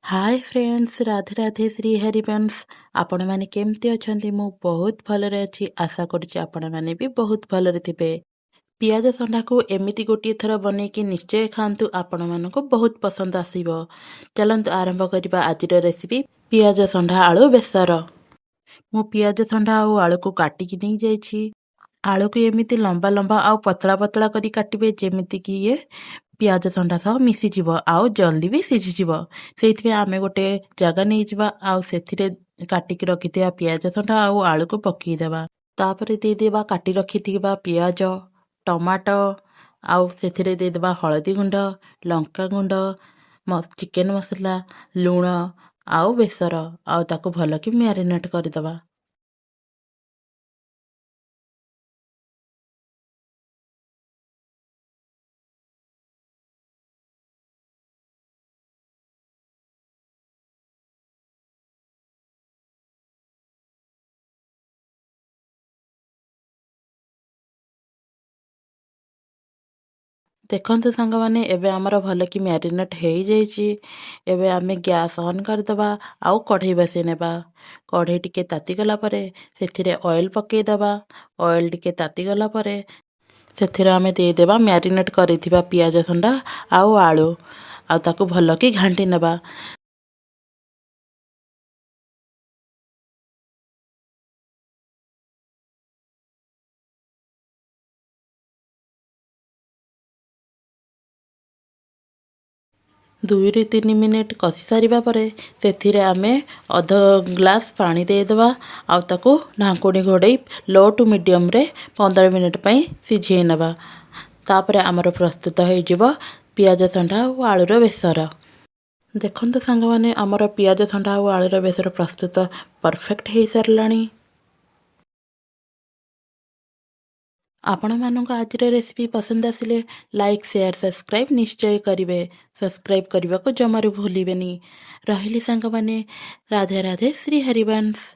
ହାଏ friends, Radhe Radhe, Shri Harivansh. ଆପଣମାନେ କେମିତି ଅଛନ୍ତି? ମୁଁ ବହୁତ ଭଲରେ ଅଛି। ଆଶା କରୁଛି ଆପଣମାନେ ବି ବହୁତ ଭଲରେ ଥିବେ। ପିଆଜ ସଣ୍ଡାକୁ ଏମିତି ଗୋଟିଏ ଥର ବନେଇକି ନିଶ୍ଚୟ ଖାଆନ୍ତୁ, ଆପଣମାନଙ୍କୁ ବହୁତ ପସନ୍ଦ ଆସିବ। ଚାଲନ୍ତୁ ଆରମ୍ଭ କରିବା ଆଜିର ରେସିପି, ପିଆଜ ସଣ୍ଡା ଆଳୁ ବେସର। ମୁଁ ପିଆଜ ସଣ୍ଡା ଆଉ ଆଳୁକୁ କାଟିକି ନେଇଯାଇଛି। ଆଳୁକୁ ଏମିତି ଲମ୍ବା ଲମ୍ବା ଆଉ ପତଳା ପତଳା କରି କାଟିବେ, ଯେମିତିକି ଇଏ ପିଆଜ ସଣ୍ଡା ସହ ମିଶିଯିବ ଆଉ ଜଲ୍ଦି ବି ସିଝିଯିବ। ସେଇଥିପାଇଁ ଆମେ ଗୋଟେ ଜାଗା ନେଇଯିବା ଆଉ ସେଥିରେ କାଟିକି ରଖିଥିବା ପିଆଜ ସଣ୍ଡା ଆଉ ଆଳୁକୁ ପକାଇଦେବା। ତାପରେ ଦେଇଦେବା କାଟି ରଖିଥିବା ପିଆଜ, ଟମାଟୋ ଆଉ ସେଥିରେ ଦେଇଦେବା ହଳଦୀ ଗୁଣ୍ଡ, ଲଙ୍କା ଗୁଣ୍ଡ, ଚିକେନ୍ ମସଲା, ଲୁଣ ଆଉ ବେସର ଆଉ ତାକୁ ଭଲକି ମ୍ୟାରିନେଟ୍ କରିଦେବା। ଦେଖନ୍ତୁ ସାଙ୍ଗମାନେ, ଏବେ ଆମର ଭଲକି ମ୍ୟାରିନେଟ୍ ହେଇଯାଇଛି। ଏବେ ଆମେ ଗ୍ୟାସ୍ ଅନ୍ କରିଦେବା ଆଉ କଢ଼େଇ ବସେଇ ନେବା। କଢ଼େଇ ଟିକେ ତାତିଗଲା ପରେ ସେଥିରେ ଅଏଲ୍ ପକାଇଦେବା। ଅଏଲ୍ ଟିକେ ତାତିଗଲା ପରେ ସେଥିରେ ଆମେ ଦେଇଦେବା ମ୍ୟାରିନେଟ୍ କରିଥିବା ପିଆଜ ସଣ୍ଡା ଆଉ ଆଳୁ ଆଉ ତାକୁ ଭଲକି ଘାଣ୍ଟି ନେବା। 2ରୁ 3 ମିନିଟ୍ କଷି ସାରିବା ପରେ ସେଥିରେ ଆମେ ଅଧ ଗ୍ଲାସ୍ ପାଣି ଦେଇଦେବା ଆଉ ତାକୁ ଢାଙ୍କୁଣୀ ଘୋଡ଼େଇ ଲୋ ଟୁ ମିଡ଼ିୟମ୍ରେ 15 ମିନିଟ୍ ପାଇଁ ସିଝେଇ ନେବା। ତାପରେ ଆମର ପ୍ରସ୍ତୁତ ହେଇଯିବ ପିଆଜ ସଣ୍ଡା ଆଉ ଆଳୁର ବେସର। ଦେଖନ୍ତୁ ସାଙ୍ଗମାନେ, ଆମର ପିଆଜ ସଣ୍ଡା ଆଉ ଆଳୁର ବେସର ପ୍ରସ୍ତୁତ ପରଫେକ୍ଟ ହେଇସାରିଲାଣି। ଆପଣମାନଙ୍କୁ ଆଜିର ରେସିପି ପସନ୍ଦ ଆସିଲେ ଲାଇକ୍, ସେୟାର, ସବସ୍କ୍ରାଇବ୍ ନିଶ୍ଚୟ କରିବେ। ସବସ୍କ୍ରାଇବ୍ କରିବାକୁ ଜମାରୁ ଭୁଲିବେନି। ରହିଲି ସାଙ୍ଗମାନେ, ରାଧେ ରାଧେ, ଶ୍ରୀ ହରିବଂଶ।